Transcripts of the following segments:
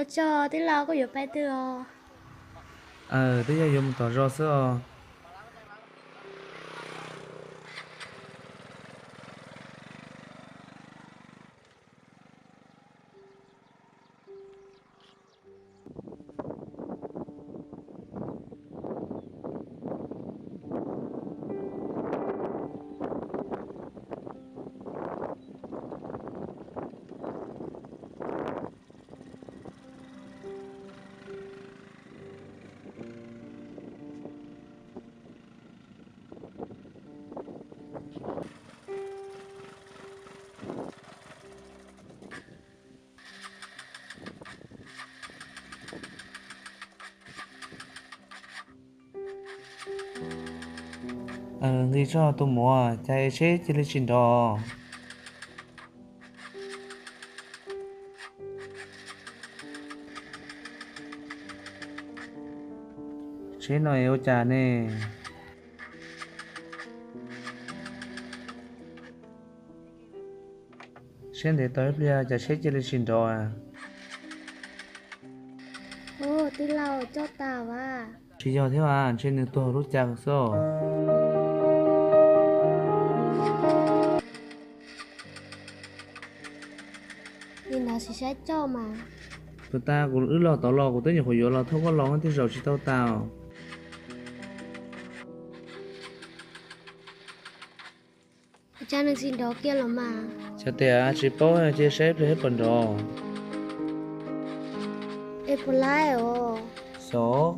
Ua tsaug tij laug, koj yuav pais twg os? Aw, twb yog yuav mus tom zos xwb os. Nqis tso tus muam, cas es tsheb cia li tsis nrov? Tsheb no es ua cas ne? Siab ntev tau ib pliag cas tsheb cia li tsis nrov. Ub, tij laug, coj tas as. Tsis yog thiab as, ntshe nws tuag hauv lub cas xwb. Nim no sim saib coj mas. Puas tas, kuv wb los tod los kuv twb nyuam qhuav yuav los thauj koj los tej zaum tsis tau tas. Ua cas nws tsis nrov kiag los mas? Xyov tias, tsis paub, cia saib ib pliag seb puas nrov. Es puas laib os? Xyov.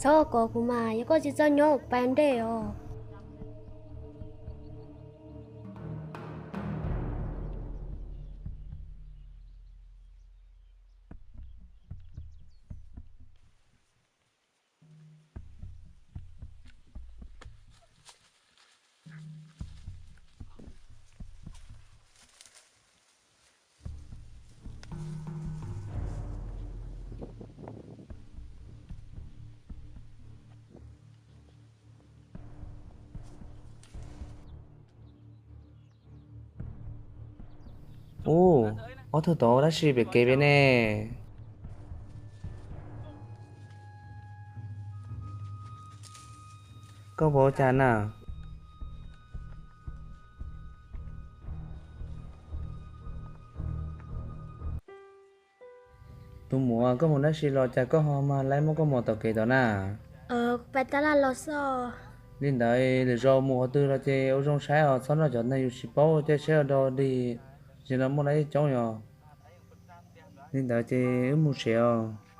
Txhob kov kuv mas, yog koj tsis txawj nyob kuv pais ua ntej os. Ub, ob tug tod dab tsi pem kev pem ne? Koj puas ua cas na? Tus muam, koj mus dab tsi los cas koj ho mag laib muab koj mos tom kev tod na? Pais tab laj los xwb. Li ntawd lwm zaus mus qhov twg los ces ua zoo saib os, txhob nrog cov neeg yus tsis paub caij tsheb ua dog dig, zaum no muaj dab coob yog. Li ntawd ces wb mus tsev os.